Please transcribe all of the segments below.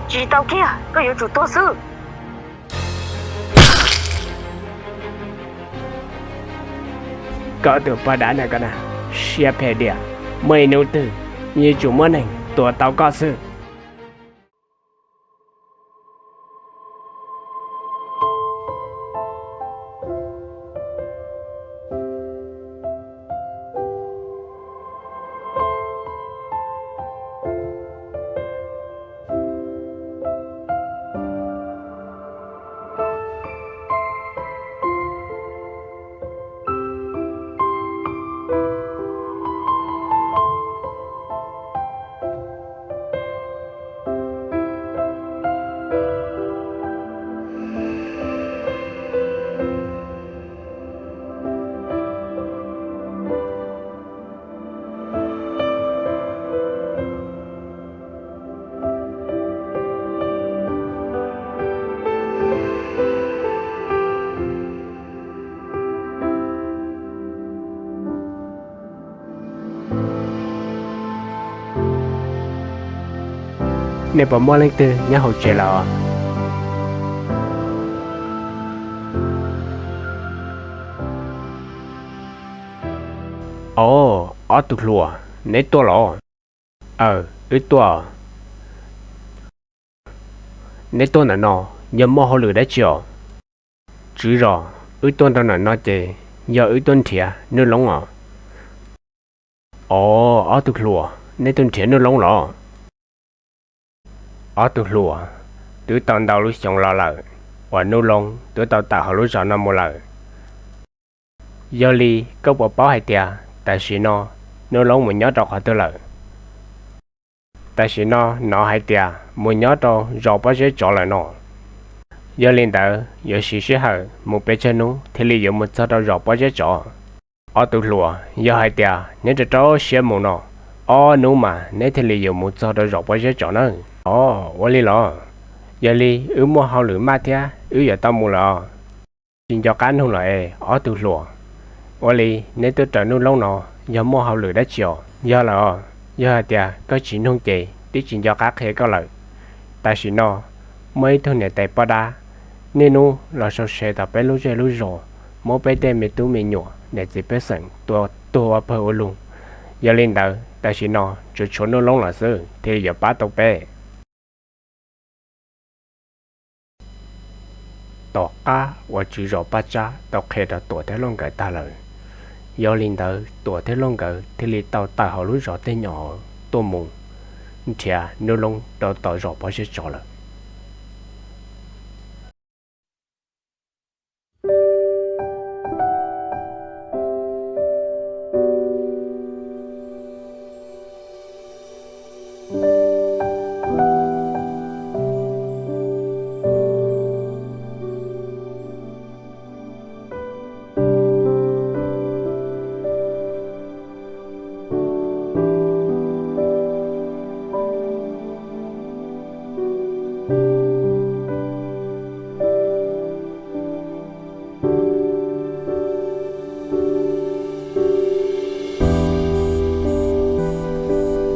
Tsis tau kiag, koj yuav tsum tuag xwb. Koj tus poj dab na koj na, siab phem diam, muaj ib hnub twg yuav tsum muaj neeg tua tau koj xwb. Nej puas muaj leej twg nyob hauv tsev lawm? Au, ob tug hluas, neb tuaj los? Aw, wb tuaj. Neb tuaj ntawm no yog muaj hauj lwm dab tsi os? Tswv zos, wb tuaj rau ntawm no ces yog wb tuaj nrhiav Nuj Loob os. Au, ob tug hluas, neb tuaj nrhiav Nuj Loob los? Ob tug hluas, twb tau ntau lub xyoo los lawm uas Nuj Loob twb tau tawm hauv lub zos no mus lawm. Yog li koj puas paub hais tias tam sim no Nuj Loob mus nyob rau qhov twg lawm? Tam sim no hnov hais tias mus nyob rau zos Pob Zeb Tsov lawm no. Yog li ntawd yuav siv sij hawm mus pes tsawg hnub thiaj li yuav mus txog rau zos Pob Zeb Tsov? Ob tug hluas, yog hais tias neb rau rau siab mus no, ob hnub mas neb thiaj li yuav mus txog rau zos Pob Zeb Tsov nawb. Au, ua li los? Yog li wb muaj hauj lwm maj thiab, wb yuav tau mus lawm os. Tsis nco qab nug lawm es ob tug hluas. Ua li neb tuaj raws Nuj Loob no yog muaj hauj lwm dab tsi os? Yog lawm os, yog hais tias koj tsis nug ces twb tsis nco qab qhia koj lawm. Tam sim no muaj ib tug niam tais poj dab niaj hnub los sau se tom peb lub zej lub zos, muab peb tej me tub me nyuam niam txiv pej xeem tua tuag ua pawg ua lug. Yog li ntawd tam sim no tsuas tshuav Nuj Loob los xwb thiaj li yuav pab tau peb. Tom qab uas tswv zos Paj Tsab tau qhia rau Tuam thiab Lauj nkawd tag lawm, yog li ntawd Tuam thiab Lauj nkawd thiaj li tau tawm hauv lub zos tej nyom tuaj mus nrhiav Nuj Loob rau tom zos Pob Zeb Tsov lawm.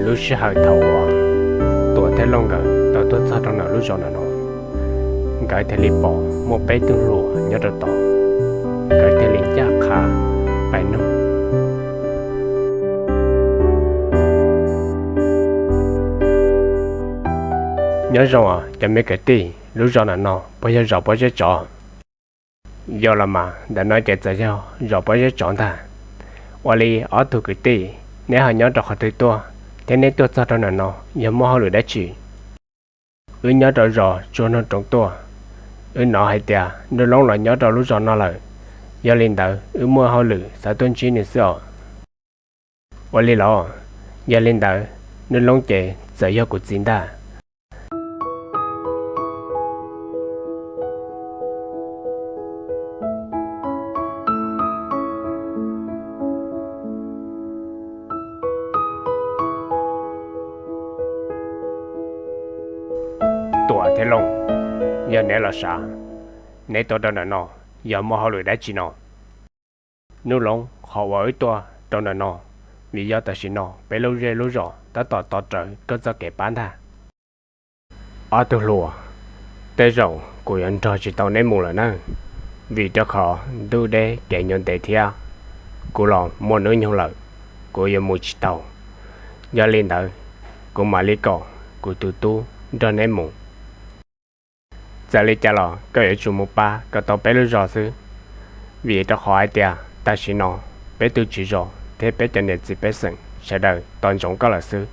Lub sij hawm thaum uas Tuam thiab Lauj nkawd tau tuaj txog rau ntawm lub zos ntawm no, nkawd thiaj li pom muaj peb tug hluas nyob rau tod, nkawd thiaj li ncaj qha pais nug. Nyob zoo os cov me kwv tij, lub zos ntawm no puas yog zos Pob Zeb Tsov? Yog los mas, ntawm no ces txawm yog zos Pob Zeb Tsov ntag. Ua li ob tug kwv tij, neb ho nyob rau qhov twg tuaj thiab neb tuaj txog rau ntawm no yog muaj hauj lwm dab tsi? Wb nyob rau zos Tsuag Noog Roov tuaj. Wb hnov hais tias Nuj Loob los nyob rau lub zos no lawm, yog li ntawd wb muaj hauj lwm xav tuaj ntsib nws xwb os. Ua li los? Yog li ntawd Nuj Loob ces txawm yog kuv txiv ntag. Tuam thiab Lauj, yog neb los sav, neb tuaj rau ntawm no yog muaj hauj lwm dab tsi no? Nuj Loob, qhov uas wb tuaj rau ntawm no, vim yog tam sim no peb lub zej lub zos tab tom tos rawv koj txoj kev pab ntag. Ob tug hluas, tej zaum kuv yuav nrog tsis tau neb mus lawm na, vim rau qhov ntuj deb kev nyuaj ntev thiab. Kuv los muaj hnub nyoog lawm, kuv yuav mus tsis tau. Yog li ntawd, kuv mam li kom kuv tus tub nrog neb mus. Txawm li cas los koj yuav tsum mus pab kom tau peb lub zos xwb, vim rau qhov hais tias tam sim no peb tus tswv zos thiab peb cov niam txiv pej xeem sawv daws tos ntsoov koj lawm xwb.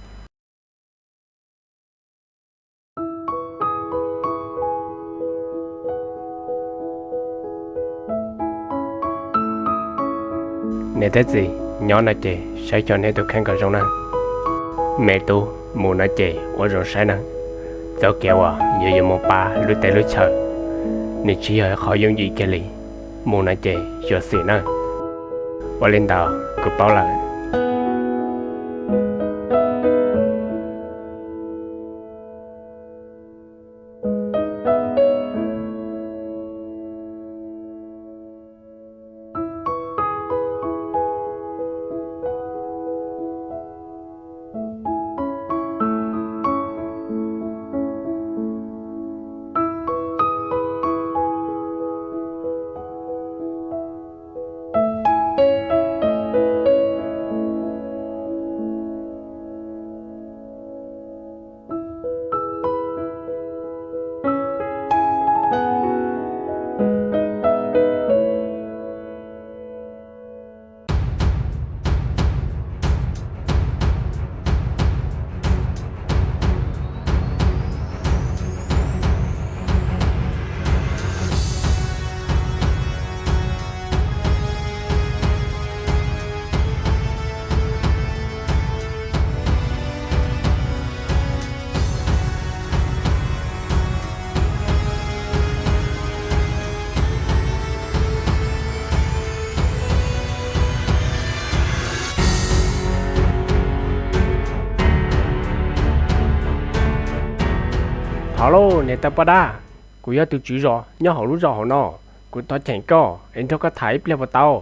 Niam thiab txiv, nyob no ces saib xyuas neb tus kheej kom zoo na. Me tub, mus no ces ua zoo saib na, txoj kev uas yuav yuav mus pab lub teb lub chaw, nws tsis yog qhov yooj yim kiag li. Mus no ces xyuam xim na. Ua li ntawd kuv paub lawm. Thov lauj niam tais poj dab, kuv yog tus tswv zos nyob hauv lub zos hauv no, kuv thov cheem koj es nrog koj tham ib pliag puas tau?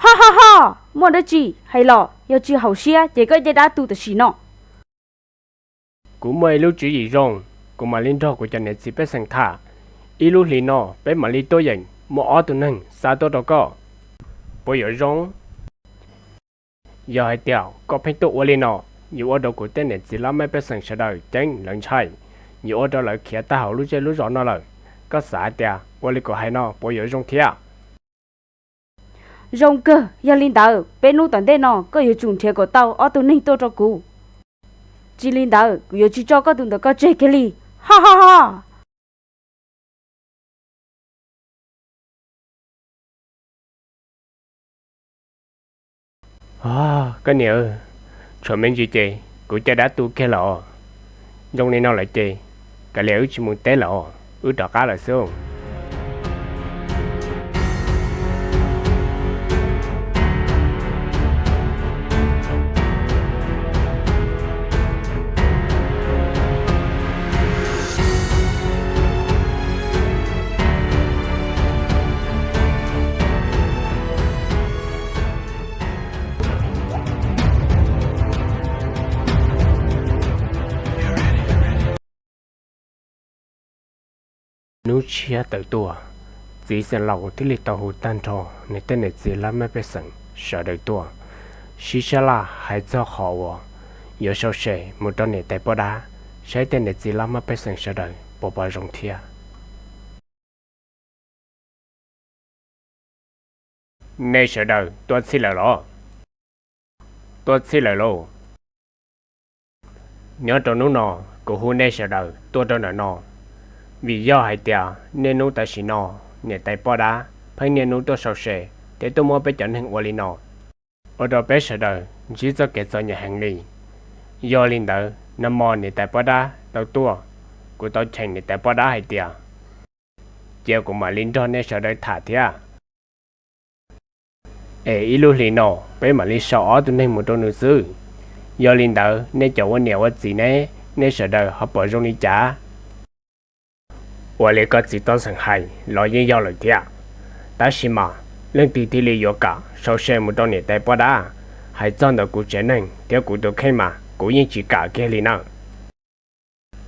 Ho ho ho, muaj dab tsi hais los, yog tsis haum siab ces koj caj dab tu tam sim no. Kuv muaj ib lub tswv yim zoo, kuv mam li nrog kuv cov niam txiv pej xeem tham. Ib lub hlis no peb mam li tuaj yeem muaj ob tug neeg xa tuaj rau koj, puas yuav zoo? Yog hais tias koj pheej tuaj ua li no, yuav ua rau kuv tej niam txiv laj mej pej xeem sawv daws ceeb lawv ntshai, yuav ua rau lawv khiav tag hauv lub zej lub zos no lawm. Koj xav hais tias ua li kuv hais no puas yuav zoo thiab? Zoo kawg, yog li ntawd peb hnub tom ntej no koj yuav tsum nrhiav kom tau ob tug neeg tuaj rau kuv, tsis li ntawd kuv yuav tsis tso koj tus ntawm koj tseg kiag li. Ho ho ho! Koj niam, tshuav me ntsis ces kuv caj dab tu kiag lawm os. Zoo li no lawm ces kav liam wb tsis mus teb lawm os, wb rov qab lawm xwb. Hnub tshiab tawm tuaj, txiv xeem laus thiaj li tau hu tag nrho nws tej niam txiv laj mej pej xeem sawv daws tuaj, sib sab laj hais txog qhov uas yuav sau se mus rau niam tais poj dab, saib tej niam txiv laj mej pej xeem sawv daws puas pom zoo thiab. Nej sawv daws tuaj txhij lawm los? Tuaj txhij lawm lauj. Nyob rau hnub no, kuv hu nej sawv daws tuaj rau ntawm no, vim yog hais tias niaj hnub tam sim no niam tais poj dab pheej niaj hnub tuaj sau se thiab tuaj muab peb cov neeg ua li no, ua rau peb sawv daws ntsib txoj kev txom nyem heev li. Yog li ntawd nag hmo niam tais poj dab tau tuaj, kuv tau cheem niam tais poj dab hais tias cia kuv mam li nrog nej sawv daws tham thiab. Es ib lub hlis no peb mam li sau ob tug neeg mus rau nws xwb. Yog li ntawd nej cov ua niam ua txiv ne, nej sawv daws ho pom zoo li cas? Ua li koj txiv toj xeem hais los yeej yog lawm thiab. Tab sis mas leej twg thiaj li yuav kam sau se mus rau niam tais poj dab? Hais txog ntawm kuv tsev neeg thiab kuv tus kheej mas kuv yeej tsis kam kiag li na.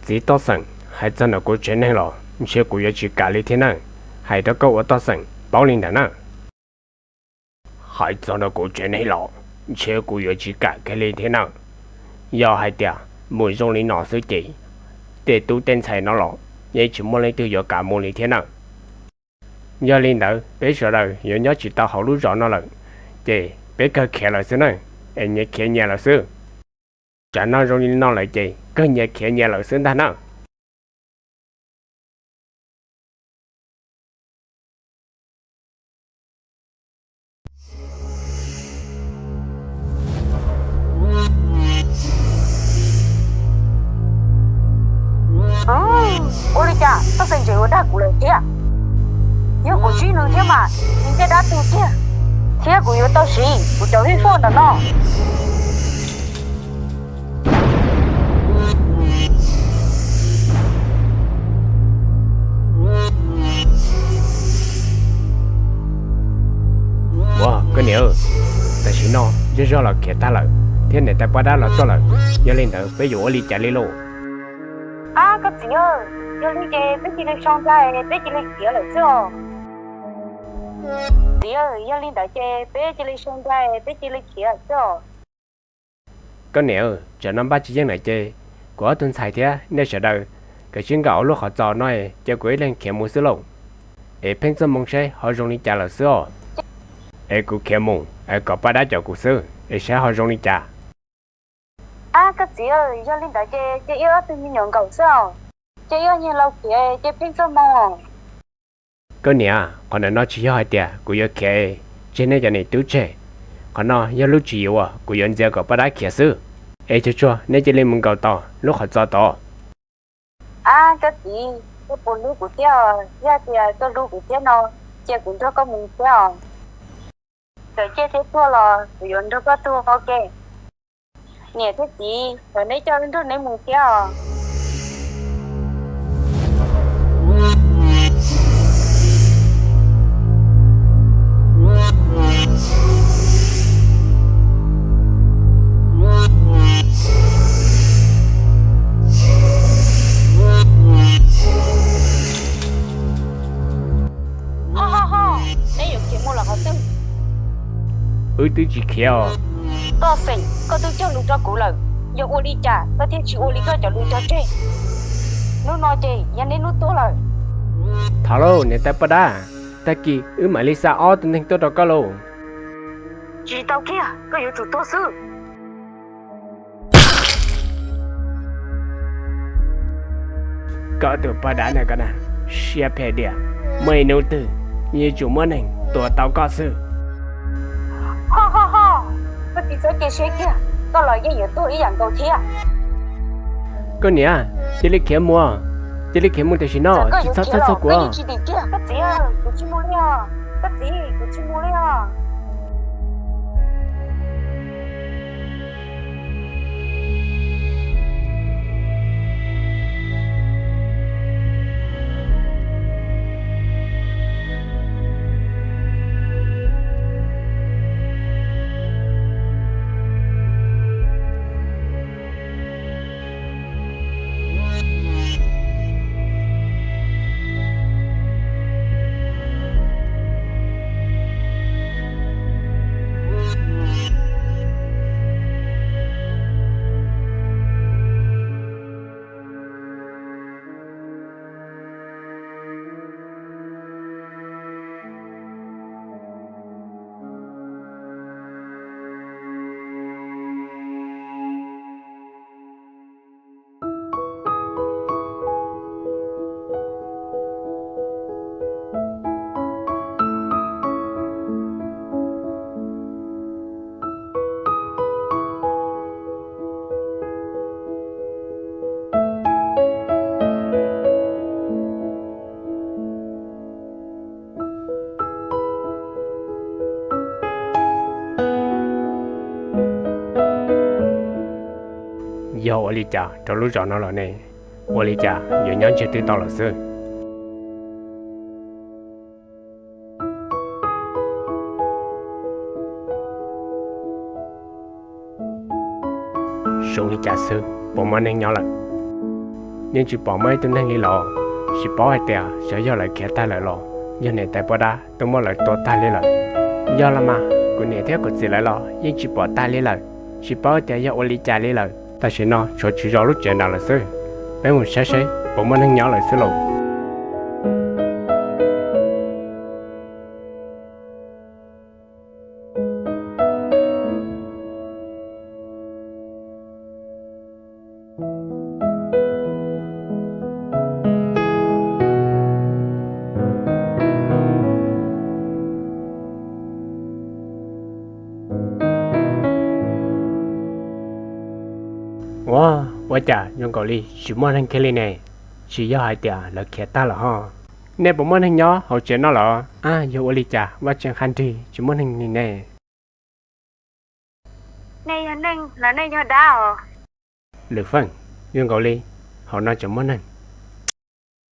Txiv toj xeem, hais txog ntawm kuv tsev neeg los ntshe kuv yuav tsis kam li thiab nawb. Hais rau koj ua toj xeem paub li ntawd na. Hais txog ntawm kuv tsev neeg los ntshe kuv yuav tsis kam kiag li thiab nawb. Yog hais tias mus zoo li no xwb ces tej tub tej ntxhais no los yeej tsis muaj leej twg yuav kam mus li thiab nawb. Yog li ntawd peb sawv daws yuav nyob tsis tau hauv lub zos no lawm, ces peb kawg khiav lawm xwb nawb, es nyias khiav nyias lawm xwb. Tsam no zoo li no lawm ces kawg nyias khiav nyias lawm xwb ntag nawb. Ua li cas toj xeem tseem yuav dag kuv lawm thiab? Yog kuv sib nws thiab mas nws tej dab tug tiag, thiab kuv yuav tau siv kuv cov hwj foj ntawm no. Ua koj niam, tam sim no zej zog los khiav tag lawm thiab niam tais poj dab los tuaj lawm, yog li ntawd peb yuav ua li cas li lauj? Ab koj txiv, yog li ces peb cia li sau nra peb cia li khiav lawm xwb os. Txiv, yog li ntawd ces peb cia li sau nra peb cia li khiav xwb os. Koj niam, tsam no npaj tsis yeej lawm ces kuv ob tug ntxhais thiab nej sawv daws kav tsij nkag hauv lub qhov txos no es cia kuv ib leeg khiav mus xwb lauj. Es pheej txoj moo saib ho zoo li cas lawm xwb os. Es kuv khiav mus es kom poj dab cov kuv xwb es saib ho zoo li cas. Ab koj txiv, yog li ntawd ces cia ib ob tug me nyuam nkaum xwb os. Cia ib ob niag laus khiav cia pheej txoj moo. Koj niam, qhov ntawm no tsis yog hais tias kuv yuav khiav tseg nej cov niam tub tseg. Qhov no yog lub tswv yim uas kuv yuav ntxias kom poj dab khiav xwb. Es tsuag tsuag nej cia li mus nkaum tom lub qhov txos tod. Ab koj txiv, koj puas hlub kuv thiab? Yog tias koj hlub kuv thiab no, cia kuv nrog koj mus thiab os. Txawm ciaj thiab tuag los kuv yuav nrog koj tuag ua ke. Niam thiab txiv, thov neb coj wb nrog neb mus thiab os. Ho ho ho, neb yuav khiav mus lawm qhov twg? Wb twb tsis khiav os. Toj xeem, koj twb cog lus rau kuv lawm, yog ua li cas koj thiaj tsis ua li koj cov lus cog tseg? Hnub no ces yog neb hnub tuag lawm. Thov lauj niam tais poj dab, tag kis wb mam li xa ob tug neeg tuaj rau koj lauj. Tsis tau kiag, koj yuav tsum tuag xwb. Koj tus poj dab no koj na, siab phem diam, muaj ib hnub twg yuav tsum muaj neeg tua tau koj xwb. Ho ho ho, koj tsis txhob cia siab kiag, koj los yeej yuav tuag ib yam nkaus thiab. Koj niam, cia li khiav mus, cia li khiav mus tam sim no, tsis txhob txhawj txog kuv. Koj txiv, kuv tsis mus li os, koj txiv, kuv tsis mus li os. Yog ua li cas rau lub zos no los ne? Ua li cas yuav nyob ntsiag twb tau lawm xwb? Zoo li cas xwb puas muaj neeg nyob lawm? yeej tsis pom muaj ib tug neeg li los, tsis paub hais tias xyov yog lawv khiav tag lawm los yog niam tais poj dab tuaj muab lawv tua tag li lawm. Yog los mas, kuv niam thiab kuv txiv lawv los yeej tsis pom tag li lawm, tsis paub tias yog ua li cas li lawm. Tam sim no tshuav tswv zos lub tsev ntawd lawm xwb, peb mus saib saib puas muaj neeg nyob lawm xwb lauj. Ua, ua cas zoo nkaus li tsis muaj neeg kiag li ne? Tsis yog hais tias lawv khiav tag lawm ho? Nej puas muaj neeg nyob hauv tsev no los? Ab, yog ua li cas Vaj Tsev qab nrig tsis muaj neeg li ne? Nej yog neeg los nej yog dab os? Lwm Feej, zoo nkaus li hauv no tseem muaj neeg.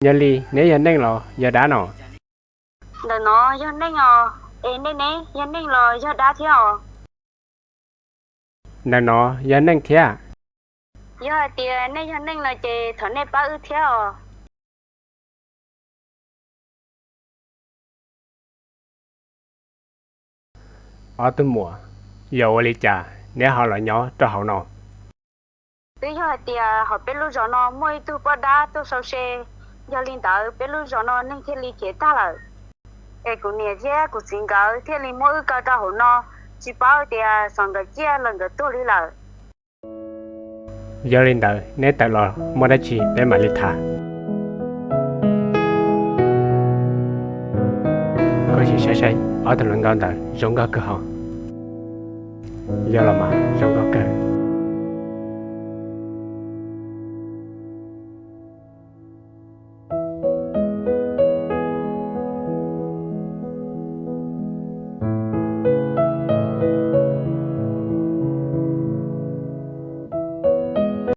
Yog li neb yog neeg los yog dab no? Ntawm no yog neeg os, es nej ne, yog neeg los yog dab thiab os? Ntawm no yog neeg thiab. Yog hais tias nej yog neeg no ces thov nej pab wb thiab os. Ob tug muam, yog ua li cas neb ho los nyob rau hauv no? Twb yog hais tias hauv peb lub zos no muaj ib tug poj dab tuaj sau se, yog li ntawd peb lub zos no neeg thiaj li khiav tag lawm. Es kuv niam thiab kuv txiv nkawd thiaj li muab wb kaw rau hauv no, tsis paub tias xyov nkawd ciaj los nkawd tuag li lawm. Yog li ntawd neb tawm los muaj dab tsi peb mam li tham. Koj sim saib saib ob tug hluas nkauj ntawd zoo nkauj kawg hos. Yog los mas, zoo nkauj kawg.